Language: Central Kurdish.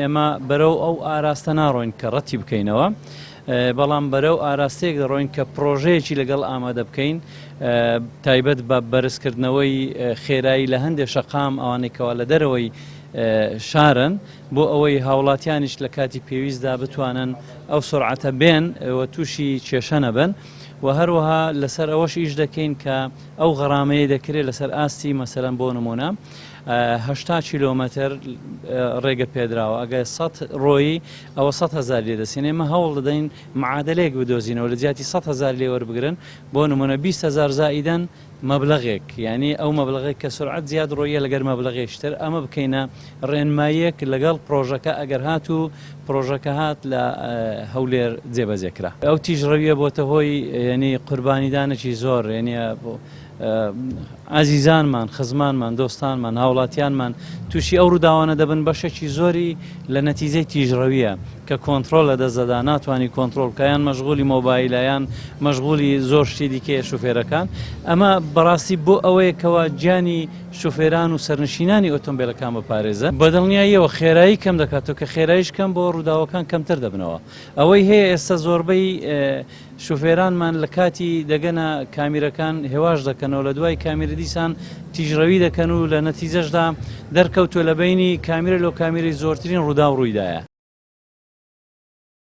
ئێمە بەرەو ئەو ئاراستە ناڕۆین کە ڕەتی بکەینەوە، بەڵام بەرەو ئاراستەیەک دەڕۆین کە پڕۆژەیەکی لەگەڵ ئامادە بکەین تایبەت بە بەرزکردنەوەی خێرایی لە هەندێک شەقام ئەوانەی کەوا لە دەرەوەی شارن بۆ ئەوەی هاوڵاتیانیش لە کاتی پێویستدا بتوانن ئەو سورعەتە بێن و تووشی کێشە نەبن و هەروەها لەسەر ئەوەش ئیش دەکەین کە ئەو غەرامەیە دەکرێت لەسەر ئاستی مەسەلەن بۆ نمونە 80 کیلۆمەتر ڕێگە پێدراوە ئەگەر 100 ڕۆیی ئەوە 100 هزار لێ دەسێنێ ئێمە هەوڵ دەدەین معادلەیەک بدۆزینەوە لە جیاتی 100 هزار لێ وەربگرن بۆ نمونە 20 هزار زائیدەن مەبلەغێک یانی ئەو مەبلەغێک کە سورعەت زیاد ڕۆییە لەگەر مەبلەغێکی تر ئەمە بکەینە ڕێنماییەک لەگەڵ پڕۆژەکە ئەگەر هاتوو پڕۆژەکە هات لە هەولێر جێبەجێ کرا. ئەو تیژڕەویە بۆتە هۆی یانی قوربانیدانێکی زۆر یانی ئازیزانمان، خزمانمان، دۆستانمان، هاوڵاتیانمان تووشی ئەو ڕووداوانە دەبن بەشێکی زۆری لە نەتیجەی تیژڕەویە کە کۆنتڕۆڵ لە دەست دەدا ناتوانی کۆنتڕۆڵ بکا یان مەشغولی مۆبایلە یان مەشغولی زۆر شتی دیکەیە شوفێرەکان ئەمە بەڕاستی بۆ ئەوەیە کەوا گیانی شوفێران و سەرنشینانی ئۆتۆمبیلەکان بپارێزە بەدڵنیاییەوە خێرایی کەم دەکاتەوە کە خێراییش کەم بۆ ڕووداوەکان کەمتر دەبنەوە ئەوەی هەیە ئێستا زۆربەی شوفێرانمان لە کاتی دەگەنە کامیرەکان هێواش دەکەنەوە لە دوای کامیرە دیسان تیژڕەوی دەکەن و لە نەتیجەشدا دەرکەوتووە لە بەینی کامیرە لۆ کامیرەی زۆرترین ڕووداو ڕوویدایە.